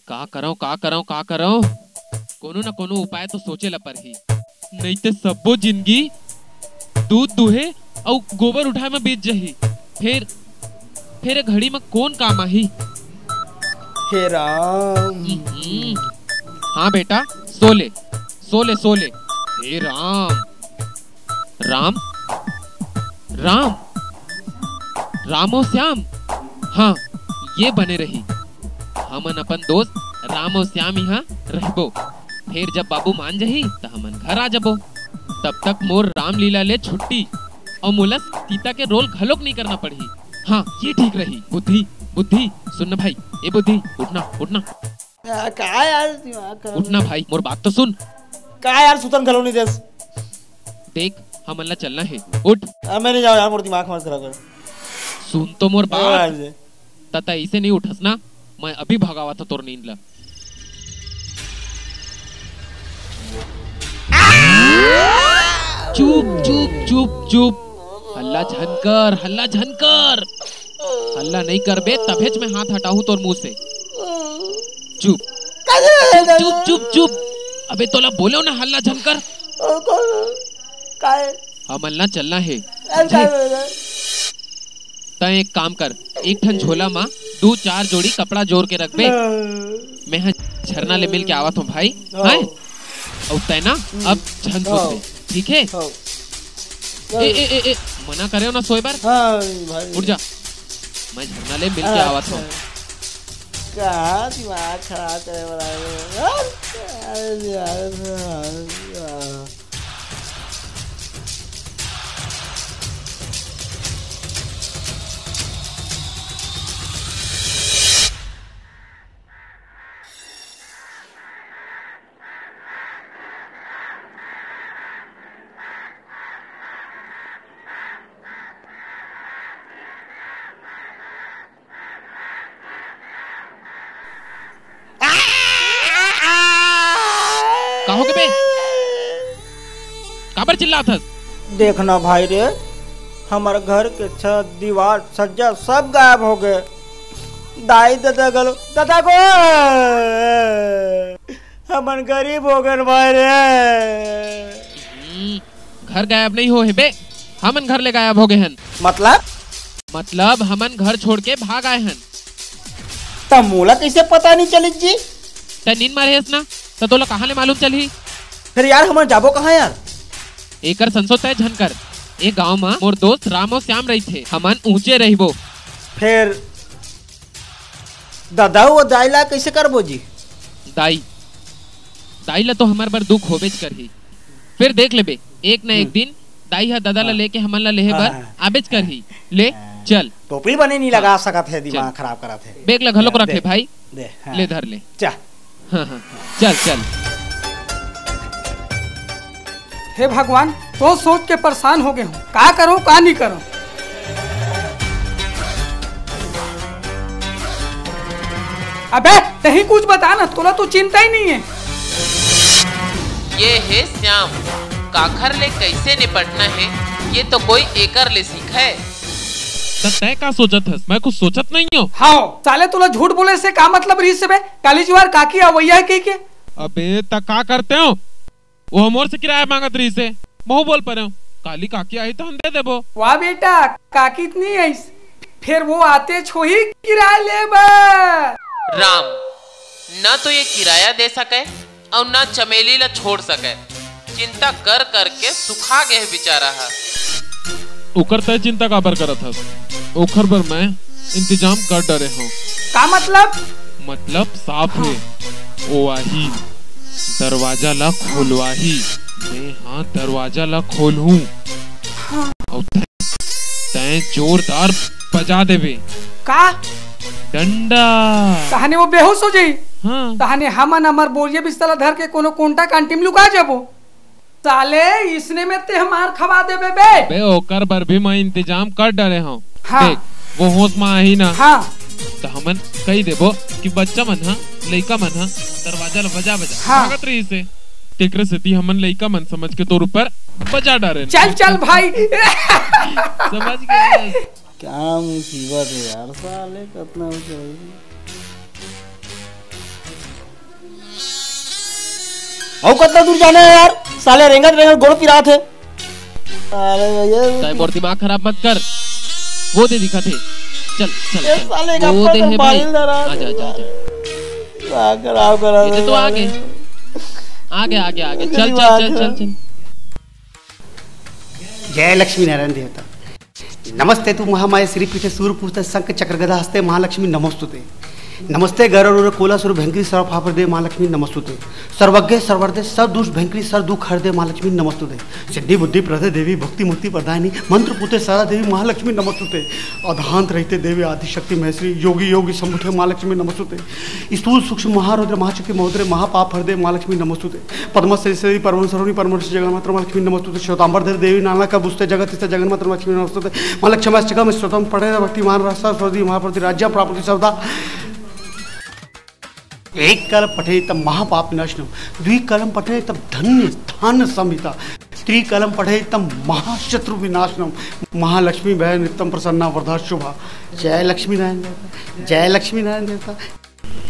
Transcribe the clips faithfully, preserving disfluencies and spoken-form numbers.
का करंव, का करंव, का करंव? कोनो न कोनो उपाय तो सोचे ला परही। नइते सब्बो जिनगी दूध दूहे अउ गोबर उठाए म बीत जही। फेर, फेर ए घड़ी म कोन काम आही? हे राम। हम्म। हाँ बेटा, सो ले, सो ले, सो ले। हे राम। राम, राम, राम अउ श्याम। हाँ, ये बने रही। हमन अपन दोस्त राम अउ श्याम इहाँ रहिबो। फेर जब बाबू मान जही, त हमन घर आ जबो। तब तक मोर रामलीला ले छुट्टी अउ मोला सीता के रोल घलोक नइ करना पड़ही। हाँ, ये ठीक रही। बुद्धि, बुद्धि, सुन न भाई, ए बुद्धि, उठना, उठना। आ, का यार, दिमाग खराब उठना भाई, मोर बात तो सुन। का यार, सुतन घलो नइ देस। देख, हमन ला चलना हे, उठ। आ, मैं नइ जावंव यार, मोर दिमाग मत खराब कर। सुन तो मोर बात। अरे। त तैं अइसे नइ उठस ना, मैं अभी भगावत हंव तोर नींद ला। चुप, चुप, चुप, चुप। हल्ला झन कर, हल्ला झन कर। हल्ला नइ करबे, तभेच मैं हाथ हटाहूं तोर मुंह से। चुप। चुप, चुप, चुप, चुप। अबे तोला बोलेंव ना, हल्ला झन कर। हमन ला चलना हे, समझे? तैं एक काम कर, एक ठन झोला म दू चार जोड़ी कपड़ा जोर के रखबे। मैं ह झरना ले मिल के आवत हंव भाई। हाँ। हैं? अउ तैं ना अब झन सुतबे, ठीक हे? हाँ। ए, ए, ए, ए, मना करेंव ना सोए बर। हाँ भाई। उठ जा, मैं झरना ले मिल के आवत हंव। अच्छा। का दिमाग खराब करे वाला हे? अरे यार। का होगे बे? काबर चिल्लात हस? देख ना भाई रे, हमर घर के छत, दीवार, छज्जा सब गायब होगे। दाई ददा घलो, ददा गो, हमन गरीब होगेन भाई रे। हम्म, घर गायब नइ होहे बे, हमन घर ले गायब होगे हन। मतलब? मतलब हमन घर छोड़ के भाग आए हन। त मोला कइसे पता नइ चलिस जी? तैं नींद म रहेस ना, त तोला कहाँ ले मालूम चलही? फेर यार, हमन जाबो कहाँ यार? एकर संसो तैं झन कर। ए गांव म मोर दोस्त राम अउ श्याम रहिथे, हमन उहँचे रहिबो। फेर ददा अउ दाई ला कइसे करबो जी? दाई, दाई ला तो हमर बर दुख होबेच करही। फेर देख लेबे, एक न एक हम्म। दिन दाई ह ददा ला हाँ। लेके हमन ला लेहे बर हाँ। आबेच करही। ले, हाँ। चल। टोपी बने नइ लगा सकत हे, दिमाग खराब करत हे। बैग ला घलोक रख ले भाई। दे, हाँ। ले धर ले। चा। हाँ, हाँ। चल, चल। हे भगवान, तो सोच के परेशान होगे हंव, का करंव, का नइ करंव। अबे, तहीं कुछ बता ना, तोला तो चिंता ही नइ हे। ये हे श्याम, काखर ले कइसे निपटना हे, ये तो कोई एकर ले सीखे। त तैं का सोचत हस? मैं कुछ सोचत नइ हंव। हाँ, साले तोला झूठ बोले से का मतलब रहिस बे? काली जुवार काकी अवइया हे कहिके। अबे, त का करतेंव? वो मोर से किराया मांगत रहिस हे, महूं बोल परेंव, काली काकी आही त हम दे देबो। वाह बेटा, काकी त नइ आइस, फेर वो आतेच होही किराया ले बर। राम, न तो ये किराया दे सकय अउ न चमेली ला छोड़ सकय। चिंता कर कर के सुखा गे हे बेचारा ह। ओकर तैं चिंता काबर करत हस? ओखर बर मैं इंतजाम कर डरे हंव। का मतलब? मतलब साफ हे, हाँ। ओ आही, दरवाजा ला खोलवाही, मैं हा दरवाजा ला खोलहूं। हाँ। अउ तैं, तैं जोरदार बजा देबे। का? डंडा। तहाने वो बेहोश हो जाही। हाँ। तहाने हमन हमर बोरिया बिस्तर ला धर के कोनो कोंटा कांटी म लुका जाबो। साले, इसने में ते हमार खवा देबे बे। बे, ओकर बर भी मैं इंतजाम कर डरे हंव। हाँ। देख, वो होश म आही ना, हाँ। त हमन कहि देबो कि बच्चा मन ह, लइका मन ह दरवाजा ल बजा बजा हाँ। भागत रहिस हे। तेकरे सेती हमन लइका मन समझ के तोर ऊपर बजा डारे। चल, चल भाई। समझ गए? क्या मुसीबत हे यार, साले कतना हो जाही। अउ कतना दूर जाना हे यार, साले रेंगत रेंगत गोड़ पिरात हे। अरे भैया, तय मोर दिमाग खराब मत कर। वो दे दिखत हे। चल, चल, ये चल। साले का वो दे हे भाई। आजा, आजा, आजा। दिमाग खराब करा ये तो दे तू आ यार। गए। आ गया, आ गया, आ गया। चल, चल, चल, चल, चल। जय लक्ष्मी नारायण देवता। नमस्ते तु महामाये श्रीपीठे सूरपूजिते शंख चक्र गदा हस्ते महालक्ष्मी नमोस्तुते। नमस्ते गरुड़ कोला सुर भयंकरी सर्वपाप हरदे महालक्ष्मी नमोस्तुते। सर्वज्ञे सर्वरदे सर्व दुष्ट भयंकरी सर्व दुख हरदे महालक्ष्मी नमोस्तुते। सिद्धि बुद्धि प्रदे देवी भक्ति मुक्ति प्रदायिनी मंत्र पूते सदा देवी महालक्ष्मी नमोस्तुते। अधांत रहते देवी आदिशक्ति महेश्वरी योगी योगी संभुते महालक्ष्मी नमोस्तुते। स्थूल सूक्ष्म महारौद्र महाशक्ति महोदरे महापाप हरदे महालक्ष्मी नमोस्तुते। पद्मश्री श्री परम सरोनी परम ऋषि जगन्मात्र महालक्ष्मी नमोस्तुते। श्वेतांबर धर देवी नाना का बुझते जगत स्थित जगन्मात्र महालक्ष्मी नमोस्तुते। महालक्ष्मी अष्टकम श्रोतम पढ़े भक्तिमान रास्ता सरस्वती महाप्रति राज्य प्राप्ति सदा। एक कलम पठे तम महापाप विनाशनम, द्वि कलम पठे तम धन्य धान्य संहिता, त्रिकलम पठे तम महाशत्रु विनाशनम। महालक्ष्मी भय नित्यम प्रसन्ना वरदा शुभा। जय लक्ष्मी नारायण देवता, जय लक्ष्मी नारायण देवता।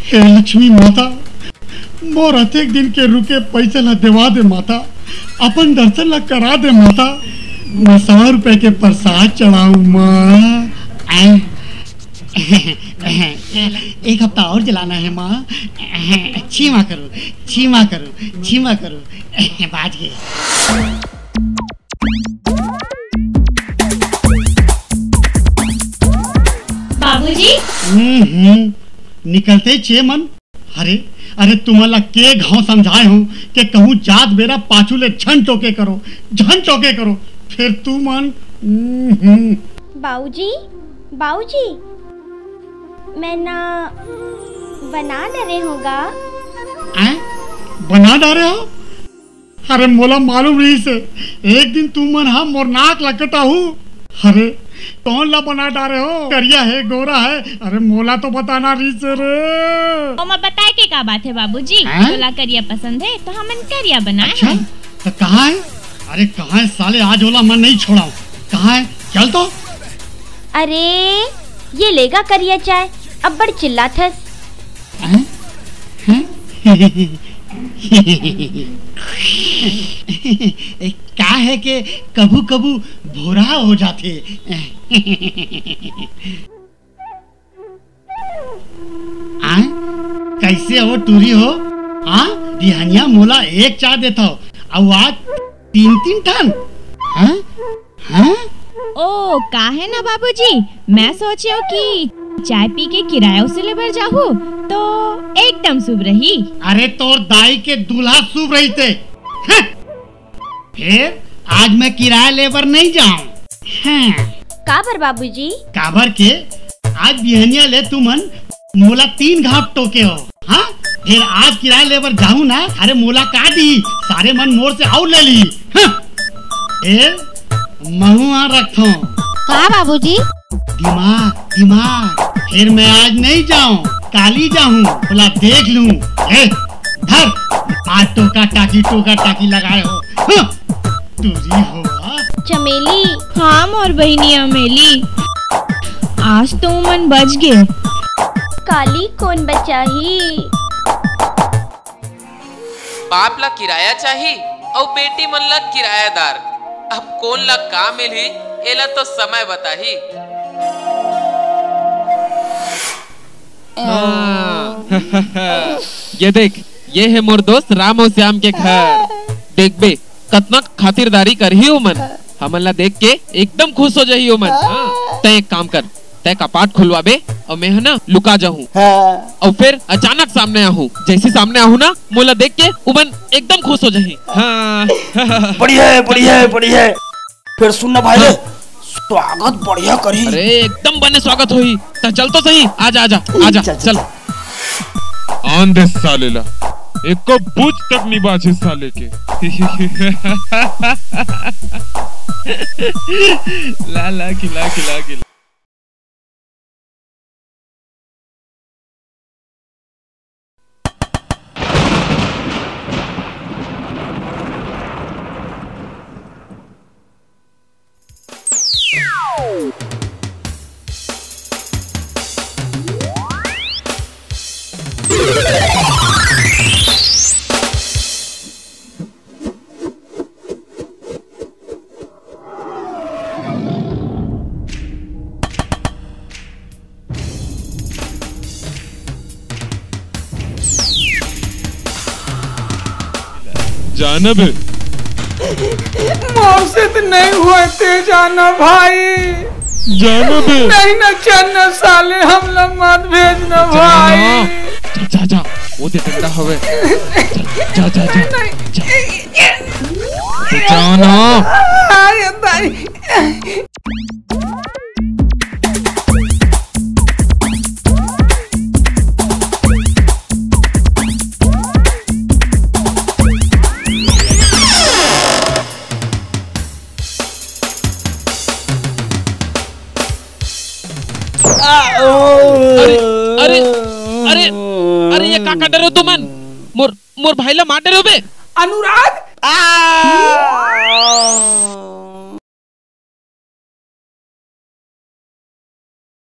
हे लक्ष्मी माता, मोर अतेक दिन के रुके पइसा ला देवा दे माता, अपन दर्शन ला करा दे माता। मैं सौ रुपए के प्रसाद चढ़ाऊं माँ। आय। एक हफ्ता और जलाना है माँ। क्षमा करो, क्षमा करो, क्षमा करो। बाज गए। बाबूजी। हम्म, हम्म, निकलते चे मन। अरे, अरे, तुमन ला के घाव समझाए हो के कहूँ जात बेरा पाछू ले झन टोके करो, झन टोके करो। फिर तुमन, हम्म, हम्म। बाऊजी, बाऊजी, मैं ना बना डरे होगा। हैं? बना डारे हो? अरे मोला मालूम रहिस हे, एक दिन तुमन हा मोर नाक ला कटाहू। अरे कौन ला बना डारे हो, करिया है गोरा है, अरे मोला तो बताना रहिस हे रे। ओमा बताए के का बात है बाबूजी? हैं? तोला करिया पसंद है तो हमन करिया बनाए अच्छा, हन। तो कहाँ है? अरे कहाँ है साले, आज ओला मैं नहीं छोड़ाऊँ। कहाँ है? चल तो। अरे ये लेगा करिया चाय, अब्बड़ चिल्लाथस। हैं? हैं? का है के कभू कभू भोरा हो जाथे। आ? कैसे हो टूरी हो? आ? बिहनिया मोला एक चाय देथव, अउ आज तीन तीन ठन। हाँ? हाँ? ओ, काहे ना बाबूजी, मैं सोचेंव कि चाय पी के किराया वसूले बर जाहू तो एकदम शुभ रही। अरे तोर दाई के दूल्हा शुभ रहिथे। हाँ? फिर आज मैं किराया ले बर नहीं जाऊं। हाँ। काबर बाबूजी? काबर के आज बिहनिया ले तुमन मोला तीन घाव टोके हो, हाँ? फिर आज किराया ले बर जाहूं ना, अरे मोला का दी, सारे मन मोर से अउ ले ली, हाँ? फिर महू आ रखथों। का बाबूजी? दिमाग, दिमाग, फिर मैं आज नहीं जाऊं, काली जाहूं, बोला देख लूं। ए, धर, आज टोका टाकी, टोका टाकी लगाए हो, हाँ? तुझी हो, हाँ? चमेली। हाँ, मोर बहिनी अमेली, आज तो मन बच गे। काली कोन बचाही? बाप ला किराया चाही अउ बेटी मन ला किरायादार। अब कोन ला का मिलही, एला तो समय बताही। हाँ। ये देख, ये है मोर दोस्त राम अउ श्याम के घर। देखबे, कतना खातिरदारी करही ओमन। हमन ला देख के एकदम खुश हो जाही ओमन। हाँ, तैं एक काम कर, तैं कपाट खुलवाबे अउ मैं ह ना लुका जाहूँ। हाँ। अउ फिर अचानक सामने आहूँ। जैसे सामने आहूँ ना, मोला देख के उमन एकदम खुश हो जाही। हाँ। बढ़िया है, बढ़िया है, बढ़िया है। फिर सुन ना भाई रे, हाँ। स्वागत बढ़िया करी। अरे एकदम बने स्वागत होही। त चल तो सही, आजा, आजा, आजा, चल, चल, चल। चल। आन दे साले ला, एको बूच तक नी बाचे साले के। ला, ला, खिला, खिला, खिला। ना बे। मोर से तो नहीं होय, ते जाना भाई। जाना बे। नहीं ना चलना साले, हमला मत भेजना भाई। जा, जा, जा। वो दे डंडा हवे। जा, जा, जा, जा। नहीं। जा। जा ना। अरे भाई। अरे, अरे, अरे, अरे, ये का कर डरे हो तुमन? मोर, मोर भाई ला मार डरे हो बे? अनुराग? आ!